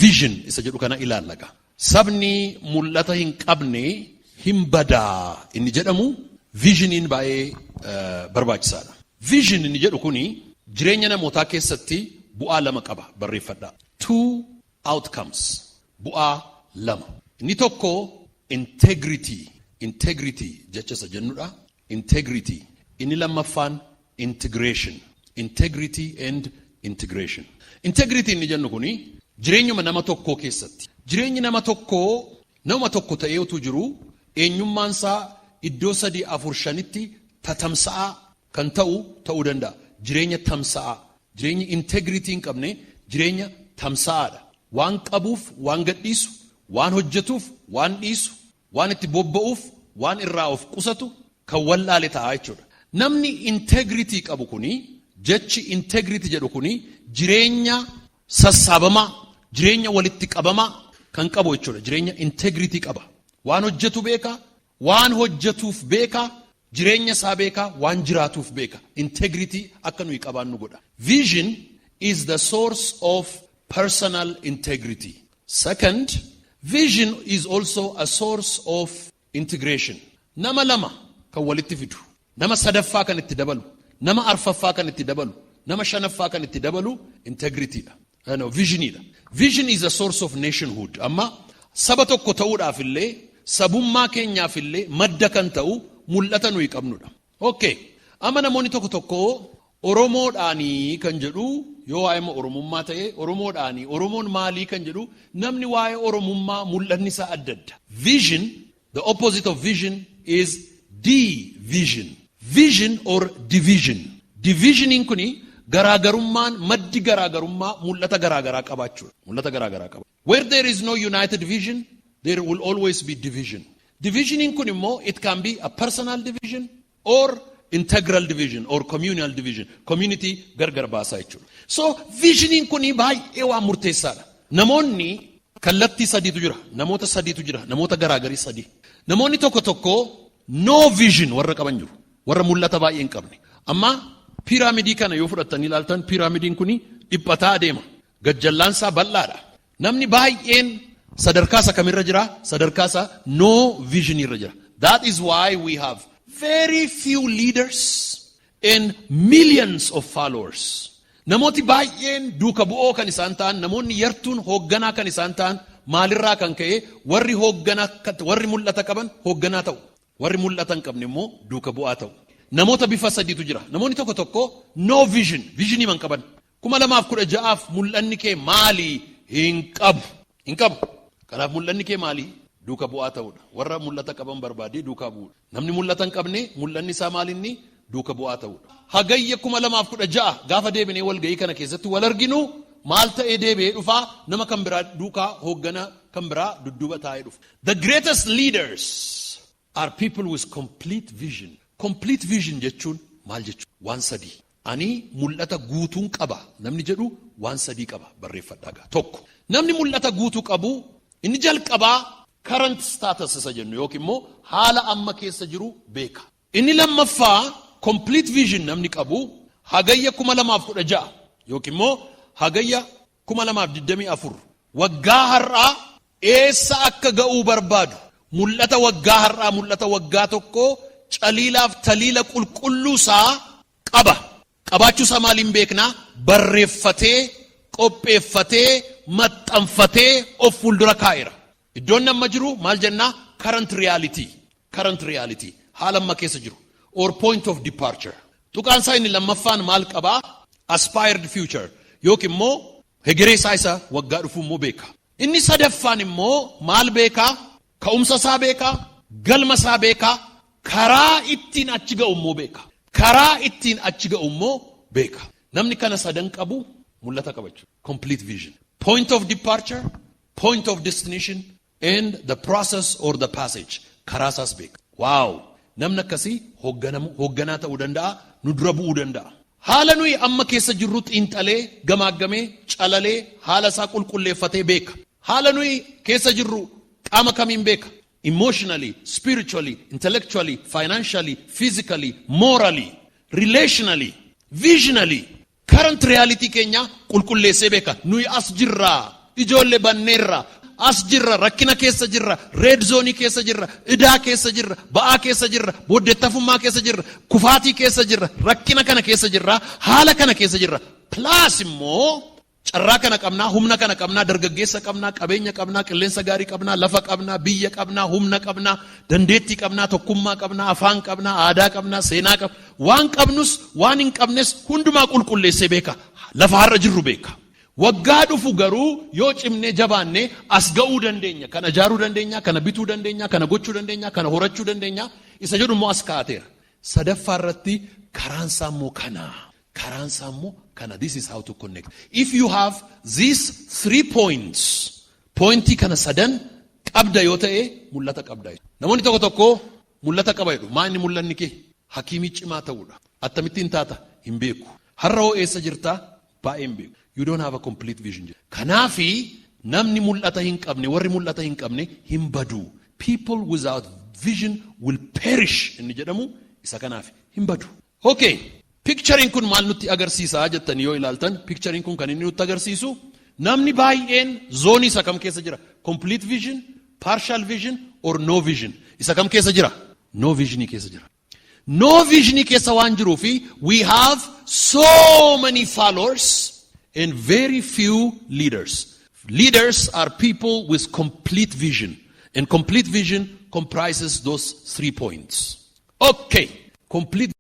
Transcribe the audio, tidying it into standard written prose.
Vision isa jedhu kana ilaallaga. Sabni mul'ata hin qabne hin badaa inni jedhamu, visioniin baay'ee barbaachisaadha. Vision inni jedhu kuni jireenya namootaa keessatti bu'aa lama qaba, barreeffadhaa. Two outcomes, bu'aa lama. Inni tokko integrity, integrity jecha isa jennudha. Integrity. Inni lammaffaan integration. Integrity and integration. Integrity inni jennu kuni jireenyuma nama tokkoo keessatti. Jireenyi nama tokkoo nama tokko ta'ee utuu jiru eenyummaan isaa iddoo sadii, afur, shanitti tatamsa'aa kan ta'u ta'uu danda'a. Jireenya tamsa'aa. Jireenyi integrity hin qabne jireenya tamsa'aadha. Waan qabuuf waan gadhiisu, waan hojjetuuf waan dhiisu, waan itti bobba'uuf waan irraa of qusatu kan wallaale ta'a jechuudha. Namni integrity qabu kuni, jechi integrity jedhu kuni jireenya sassaabamaa, jireenya walitti qabamaa kan qabu jechuudha. Jireenya integrity qaba. Waan hojjetu beeka, waan hojjetuuf beeka, jireenya isaa beeka, waan jiraatuuf beeka. Integrity akka nuyi qabaannu godha. Vision is the source of personal integrity. Second, vision is also a source of integration. Nama lama kan walitti fidu, nama sadaffaa kan itti dabalu, nama arfaffaa kan itti dabalu, nama shanaffaa kan itti dabalu integrityidha. No, visioniidha. Vision is a source of nationhood. Amma saba tokko ta'uudhaaf illee, sabummaa keenyaaf illee madda kan ta'u mul'ata nuyi qabnudha. Okay. Amma namoonni tokko tokko Oromoodhaanii kan jedhu, yoo waa'ee Oromummaa ta'e, Oromoodhaanii, Oromoon maalii kan jedhu, namni waa'ee Oromummaa mul'anni isaa adda adda. Vision, the opposite of vision is division. Vision or division. Divisioniin kuni garaagarummaan, maddi garaagarummaa mul'ata garaagaraa qabaachuudha. Mul'ata garaagaraa qaba. Where there is no united vision, there will always be division. Divisioniin kun immoo it can be a personal division or integral division or communal division. Community gargar baasaa jechuudha. So visioniin kun baay'ee waan murteessaadha. Namoonni kallattii sadiitu jira. Namoota sadiitu jira. Namoota garaagarii sadii. Namoonni tokko tokko no vision warra qaban jiru. Warra mul'ata baay'ee hin qabne. Amma piiraamidii kana yoo fudhattanii ilaaltan, piiraamidiin kun dhiphataa adeema. Gajjallaansaa bal'aadha. Namni baay'een sadarkaa isa kamirra jira? Sadarkaa isa no vision irra jira. That is why we have very few leaders and millions of followers. Namooti baay'een duuka bu'oo kan isaan ta'an, namoonni yartuun hoogganaa kan isaan ta'an maalirraa kan ka'e? Warri hoogganaa, warri mul'ata qaban hoogganaa ta'u. Warri mul'ata hin qabne immoo duuka bu'aa ta'u. Namoota bifa sadiitu jira. Namoonni tokko tokko no vision, visionii man qaban. 2016f mul'anni kee maali? Hin qabu. Hin qabu. Kanaaf mul'anni kee maali? Duuka bu'aa ta'uudha. Warra mul'ata qaban barbaadee duukaa bu'uudha. Namni mul'ata hin qabne mul'anni isaa maalinni? Duuka bu'aa ta'uudha. Hagayya 2016 gaafa deebinee walga'ii kana keessatti wal arginu maal ta'ee deebi'ee dhufaa? Nama kan biraa duukaa, hooggana kan biraa dudduuba taa'ee dhufa. The greatest leaders are people with complete vision. Complete vision jechuun maal jechuudha? Waan sadii. Ani mul'ata guutuun qaba namni jedhu waan sadii qaba, barreeffadhaa. Tokko, namni mul'ata guutuu qabu inni jalqabaa current status isa jennu yookiin immoo haala amma keessa jiru beeka. Inni lammaffaa, complete vision namni qabu Hagayya 2016 yookiin immoo Hagayya 2024, waggaa har'aa eessa akka ga'uu barbaadu, mul'ata waggaa har'aa, mul'ata waggaa tokko caliilaaf taliila qulqulluu isaa qaba. Qabaachuu isaa maaliin beeknaa? Barreeffatee, qopheeffatee, maxxanfatee of fuuldura kaa'eera. Iddoon amma jiru maal jennaa? Current reality. Current reality. Haala amma keessa jiru. Or point of departure. Tuqaan isaa inni lammaffaan maal qabaa? Aspired future. Yookiin immoo hegeree isaa isa waggaa dhufu immoo beeka. Inni sadaffaan immoo maal beekaa? Ka'umsa isaa beekaa? Galma isaa beekaa? Karaa ittiin achi ga'u immoo beeka. Karaa ittiin achi ga'u immoo beeka. Namni kana sadan qabu mul'ata qaba jechuudha. Complete vision. Point of departure, point of destination, and the process or the passage. Karaa isaas beeka. Wow! Namni akkasii hoogganaa ta'uu danda'a, nu dura bu'uu danda'a. Haala nuyi amma keessa jirru xiinxalee, gamaaggamee, calalee, haala isaa qulqulleeffatee beeka. Haala nuyi keessa jirru qaama kamiin beeka? Emotionally, spiritually, intellectually, financially, physically, morally, relationally, visionally, current reality keenya qulqulleessee beeka. Nuyi as jirraa. Ijoollee banneerra. As jirra, rakkina keessa jirra, red zone keessa jirra, idaa keessa jirra, ba'aa keessa jirra, booddeettafummaa keessa jirra, kufaatii keessa jirra, rakkina kana keessa jirra, haala kana keessa jirra. Plus immoo carraa kana qabnaa, humna kana qabnaa, dargaggeessa qabnaa, qabeenya qabnaa, qilleensa gaarii qabnaa, lafa qabnaa, biyya qabnaa, humna qabnaa, dandeettii qabnaa, tokkummaa qabnaa, afaan qabnaa, aadaa qabnaa, seenaa qabnaa. Waan qabnus waan hin qabnes hundumaa qulqulleessee beeka. Lafa har'a jirru beeka. Waggaa dhufu garuu yoo cimnee jabaanne as ga'uu dandeenya. Kana ijaaruu dandeenya, kana bituu dandeenya, kana gochuu dandeenya, kana horachuu dandeenya. Isa jedhu immoo as kaa'ateera. Sadaffaa irratti karaan isaa immoo kana. Karaan isaa immoo kana. This is how to connect. If you have these three points, pointii kana sadan qabda yoo ta'e, mul'ata qabda. Namoonni tokko tokko mul'ata qaba jedhu. Maa inni mul'anni kee? Hakiimii cimaa ta'uudha. Akkamittiin taata? Hin beeku. Har'a hoo eessa jirtaa? Baay'ee hin beeku. You don't have a complete vision. Kanaafi namni mul'ata hin qabne, warri mul'ata hin qabne hin badu. "People without vision will perish" inni jedhamu isa kanaaf, hin badu. Okay. Pictureiin kun maal nutti agarsiisa jettanii yoo ilaaltan, pictureiin kun kan inni nutti agarsiisu namni baay'een zoneii isa kam keessa jira? Complete vision, partial vision or no vision. Isa kam keessa jira? No visionii keessa jira. No visionii keessa waan jiruufi we have so many followers and very few leaders. Leaders are people with complete vision. And complete vision comprises those three points. Okay. Complete